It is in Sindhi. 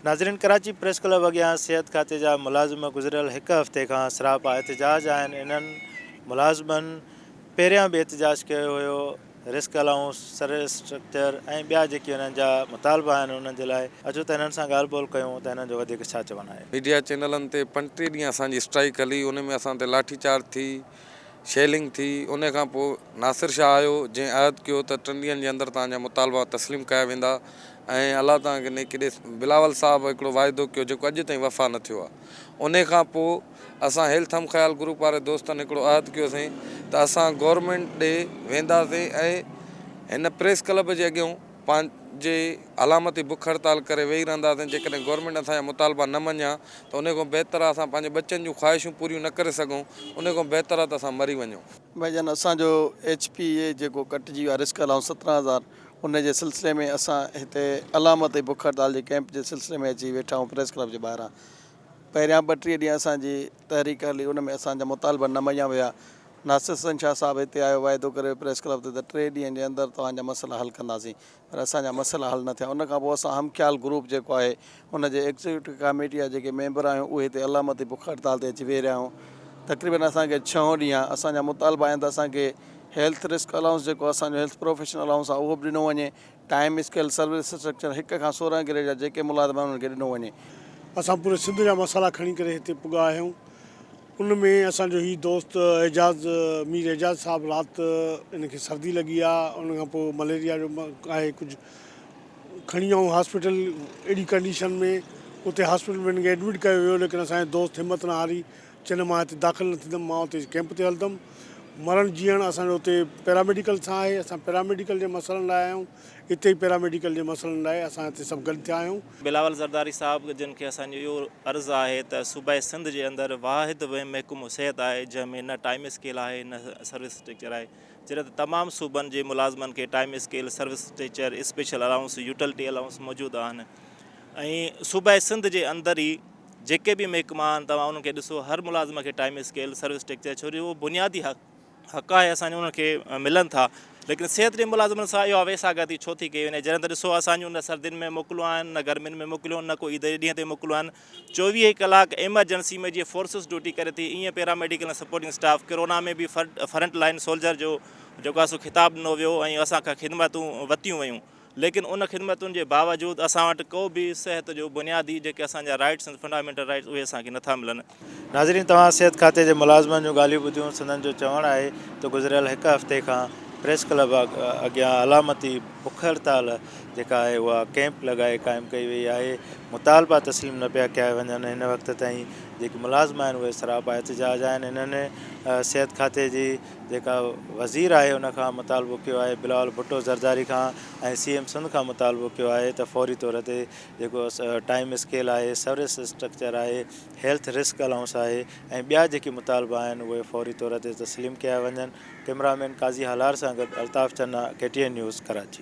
ناظرين ڪراچي پريس ڪلب اڳيان صحت کاتي جا ملازم گذريل هڪ هفتي کان سراپا احتجاج آهن انهن ملازمن پهريان به احتجاج ڪيو هيو رسڪ الائونس سروس اسٽرڪچر ۽ ٻيا جيڪي انهن جا مطالبا آهن انهن جي لاء اچو ته انهن سان ڳالهه ٻولهه ڪيون ته انهن جو وڌيڪ ڇا چوڻ آهي. ميڊيا چينلن تي 35 ڏينهن اسان جي اسٽرائيڪ هلي ان ۾ اسان تي لاٺي چارج ٿي شيلنگ ٿي ان کان پوء ناصر شاهه آيو جنهن عهد ڪيو ته ٽن ڏينهن جي اندر توهان جا مطالبا تسليم ڪيا ويندا ۽ الله توهان کي نيڪي ڏي بلاول صاحب هڪڙو واعدو ڪيو جيڪو اڄ تائين وفا نه ٿيو آهي ان کان پوء اسان هيلٿ هم خيال گروپ واري دوستن هڪڙو عهد ڪيوسين ته اسان گورنمينٽ ڏي وينداسين ۽ هن پريس ڪلب جي اڳيون پنهنجي علامتي بک هڙتال ڪري ويهي رهنداسين جيڪڏهن گورنمينٽ اسان جا مطالبا نه مڃيا ته ان کان بهتر آهي اسان پنهنجي ٻچن جون خواهشون پوريون نه ڪري سگهون ان کان بهتر آهي ته اسان مري وڃون. ڀائي جان اسان جو ايڇ پي اي جيڪو ڪٽجي ويو آهي رسڪ الائونس 17 هزار ان جي سلسلي ۾ اسان هتي علامتي بک هڙتال جي ڪئمپ جي سلسلي ۾ اچي ويٺا آهيون پريس ڪلب جي ٻاهران پهريان ٻه ٽي ڏينهن اسان جي تحريڪ هلي ان ۾ اسان جا مطالبا نه مڃيا ويا ناصر حسين شاهه صاحب هتي آيو واعدو ڪري ويو پريس ڪلب تي ته ٽي ڏينهن جي اندر توهان جا مسئلا حل ڪنداسين پر اسان جا مسئلا حل نه ٿيا ان کان پوء اسان هم خيال گروپ جيڪو آهي ان جي ايگزيڪيوٽو ڪاميٽي جا جيڪي ميمبر آهيون اهي هتي علامتي بک هڙتال تي اچي ويهي رهيا آهيون تقريبن اسان کي ڇهون ڏينهن آهي اسان جا مطالبا آهن ته اسان کي هيلٿ رسڪ الائونس جيڪو اسان جو هيلٿ پروفيشنل الائونس آهي اهو به ڏنو وڃي ٽائيم اسڪيل سروس اسٽرڪچر هڪ کان 16 گريڊ جا جيڪي ملازم آهن انهن کي ڏنو وڃي. اسان پوري سنڌ جا مسئلا کڻي ڪري هتي پڳا آهيون ان ۾ اسان جو هي دوست اعجاز مير اعجاز صاحب رات ان کي سردي لڳي آ ان کان پوء مليريا جو آهي ڪجهه کڻي آئون هاسپيٽل اهڙي ڪنڊيشن ۾ اتي هاسپيٽل ۾ ان کي ايڊمٽ ڪيو ويو ليڪن اسان جو دوست همت نه هاري چي نه مان هتي داخل نه ٿيندم مان اتي ڪئمپ تي هلندم مرڻ جيئڻ اسان جو اتي پيراميڊيڪل سان آهي اسان پيراميڊيڪل جي مسئلن لاء آيا آهيون اتي ئي پيراميڊيڪل جي مسئلن لاء اسان هتي سڀ گڏ ٿيا آهيون. بلاول زرداري صاحب جن کي اسان جو اهو عرض آهي ته صوبائي سنڌ جي اندر واحد محڪمو صحت آهي جنهن ۾ نه ٽائيم اسڪيل آهي نه سروس اسٽرڪچر آهي جڏهن ته تمام صوبن جي ملازمن کي time scale service structure special allowance utility allowance موجود آهن ۽ صوبائي سنڌ جي اندر ئي جيڪي به محڪما آهن توهان انهن کي ڏسو هر ملازم کي ٽائيم اسڪيل سروس اسٽرڪچر ڇو جو اهو بنيادي حق حق آهي اسان جو انهن کي ملن ٿا ليڪن صحت جي ملازمن سان اها ويساگهاتي ڇو ٿي ڪئي وڃي جڏهن ته ڏسو اسان جون نه سردين ۾ موڪلون آهن نه گرمين ۾ موڪلون نه ڪو عيد جي ڏينهن تي موڪلون آهن 24 ڪلاڪ ايمرجنسي ۾ جيئن فورسز ڊيوٽي ڪري ٿي ايئن پيراميڊيڪل ۽ سپورٽنگ اسٽاف ڪرونا ۾ به فرنٽ لائن سولجر جو جيڪو آهي سو خطاب ڏنو ويو ۽ اسان کان خدمتون وتيون ويون ليڪن ان خدمتن جي باوجود اسان وٽ ڪو به صحت جو بنيادي جيڪي اسان جا رائٽس آهن فنڊامينٽل رائٽس اهي اسان کي نٿا ملن. ناظرين توهان صحت کاتي جي ملازمن جون ڳالهيون ٻڌيون سندن جو چوڻ آهي ته گذريل هڪ هفتي کان پريس ڪلب اڳيان علامتي بک هڙتال جيڪا آهي اها ڪئمپ لڳائي قائم ڪئي وئي آهي مطالبا تسليم نه پيا ڪيا وڃن هن وقت تائين جيڪي ملازم آهن اهي سراپا احتجاج آهن انهن صحت کاتي جي جيڪا وزير آهي ان کان مطالبو ڪيو آهي بلاول ڀٽو زرداري کان ۽ سي ايم سنڌ کان مطالبو ڪيو آهي ته فوري طور تي جيڪو ٽائيم اسڪيل آهي سروس اسٽرڪچر آهي هيلٿ رسڪ الائونس آهي ۽ ٻيا جيڪي مطالبا آهن اهي فوري طور تي تسليم ڪيا وڃن ڪئميرا مين قاضي هالار سان گڏ Altaf Channa K T N news Karachi.